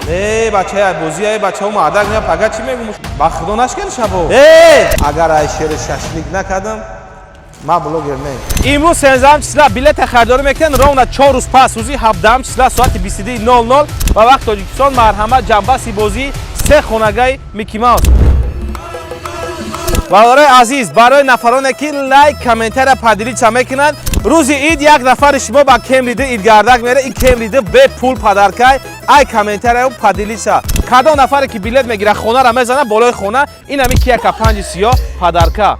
Э, бачаи бозӣ, ай бачао, мардак мея, пага чӣ мегум? Ба худо нашкани шабо. Э, агар ай шери шашлик накардам, ман блогер не. Имрӯз 13 числа билета харидорӣ мекунед, ровно 4 рӯз пас, рӯзи 17 числа, соати 22:00 ба вақти Тоҷикистон. Марҳамат, ҷамбаси бозӣ се хонагаи Микки Маус. Бародарои азиз, барои нафароне ки лайк, комментария, поделиться мекунанд, рӯзи ид як нафари шумо ба Кемриди идгардак мере. Ин Кемриди бепул подарка й, ай комментарияю поделиться. Кадом нафаре ки билет мегирад, хонара мезана, болои хона ин ҳами Кия К5 сиёҳ подарка.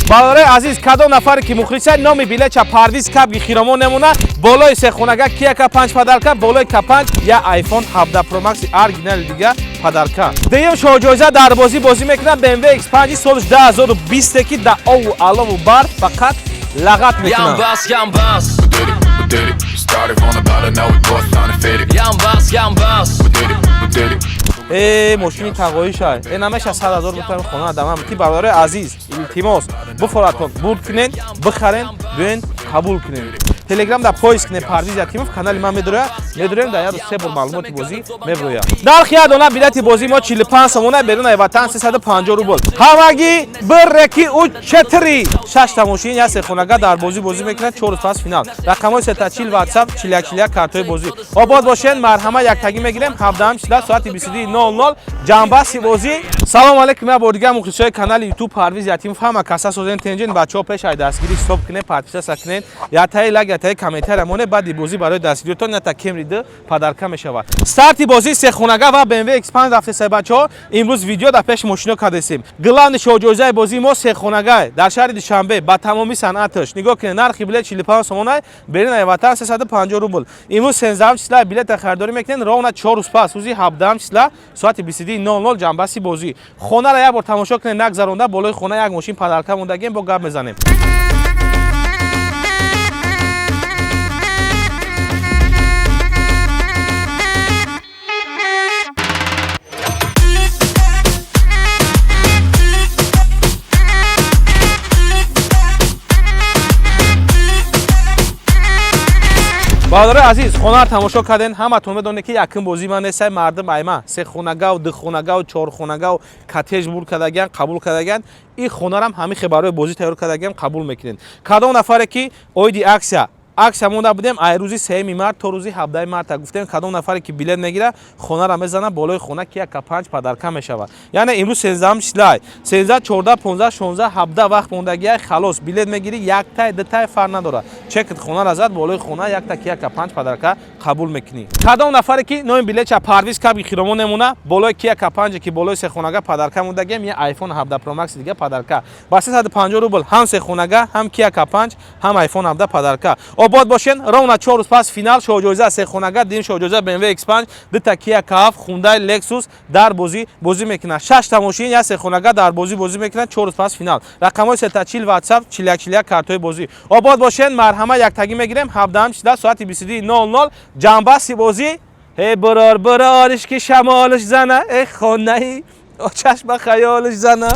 Бародарои азиз, кадом нафаре ки мухлиса, номи билетча Парвиз Кабги Хиромон немона, болои сехонага Кия К5 подарка, болои К5 я iPhone 17 Pro Max оригинали дига подарка. Дуюм шоҳҷоиза дар бозӣ бозӣ мекунад BMW X5 соли 2020, ки дар ову алову барф фақат лағат мекунад. Yambas, yambas. We did it, we did it. Started from the bottom, now we both on it, faded. Yambas, yambas. We did it, we did it. Э, мошини тағоишай, э, намеша 100 000 бутаем хона дамам ки. Бародарои азиз, илтимос, буфоратон, бурд кунен, бихарен, биёен, қабул кунен. Телеграм да поиск кунен Парвиз Ятимов, канали ман медороя. Медорем, дар як рӯз се бор маълумоти бозӣ меброя. Нархи як дона билети бозии мо 45 сомона, берун ай ватан 350 рубл. Ҳамагӣ бирреки ӯ четири шашта мошин, як сехонага дар бозӣ бозӣ мекунад 4 рӯз пас финал. Рақамҳои сета 40, ватсап, 41 41, картҳои бозӣ. Обод бошен, марҳама, яктагӣ мегирем 17 числа, соати 22:00, ҷамбаси бозӣ. Салому алейкум, як бор дигар, мухлисои канали Ютуб Парвиз Ятимов. Ҳама каса созен, тенҷен. Бачаҳо, пеш ай дастгирӣ ҳисоб кунед, подписаться кунед, ятаи лайк, ятаи комментария моне. Баъди бозӣ барои дастгириётон ята Кемриды подарка мешавад. Старти бозӣ сехонага ва BMW X5 рафтесай. Бачаҳо, имрӯз видео дар пеши мошино кардесем. Главный шоҳҷоизаи бозии мо сехонагай дар шаҳри Душанбе ба тамоми санъаташ. Нигоҳ кунед, нархи билет 45 сомонай, берин ай ватан 350 рубл. Имрӯз 13 числа билета харидорӣ мекунед, ровно 4 рӯз пас, рӯзи 17 числа, соати 22:00, ҷамбаси бозӣ. Хонара як бор тамошо кунед, нагзаронда, болои хона як мошин подарка мондагем, бо гап мезанем. Бародарои азиз, хонаро тамошо карден. Ҳаматон медонед, ки якум бозӣ ман несай. Мардум айма сехонагаву духонагаву чорхонагаву коттедж бур кардагиан, қабул кардагиан. Ин хонарам ҳамин хел барои бозӣ тайёр кардагиам, қабул мекунед. Кадом нафаре ки оиди аксия монда будем, ай рӯзи 3 март то рӯзи 17 марта гуфтем, кадом нафаре ки билет мегира, хонара мезана, болои хона Кия К5 подарка мешавад. Яъне имрӯз 13 числай, 13, 14, 15, 16, 17 вақт мондагиай. Халос, билет мегирӣ, яктай, дутай, фарқ надорад, чекит хонара зад, болои хона якта Кия К5 подарка қабул мекунӣ. Кадом нафаре ки номи билетча Парвиз Каби Хиромон немона, болои Кия К5, ки болои сехонага подарка мондагиам, я iPhone 17 Pro Max дига подарка ба 350 рубл. Ҳам сехонага, ҳам Кия К5, ҳам iPhone 17 подарка. Обод бошен, ровно 4 рӯз пас финал, шоҳҷоиза сехонага, дим шоҳҷоиза BMW X5, дута Kia K7, Hyundai, Lexus дар бозӣ бозӣ мекунад. Шашта мошин, як сехонага дар бозӣ бозӣ мекунад 4 рӯз пас финал. Рақамҳои сета 40, WhatsApp, 41 41, картҳои бозӣ. Обод бошен, марҳама, яктагӣ мегирем 17 числа, соати 22:00, ҷамбаси бозӣ. Э, бурор, бурориш, ки шамолиш зана, э, хонаи чашма хаёлиш зана.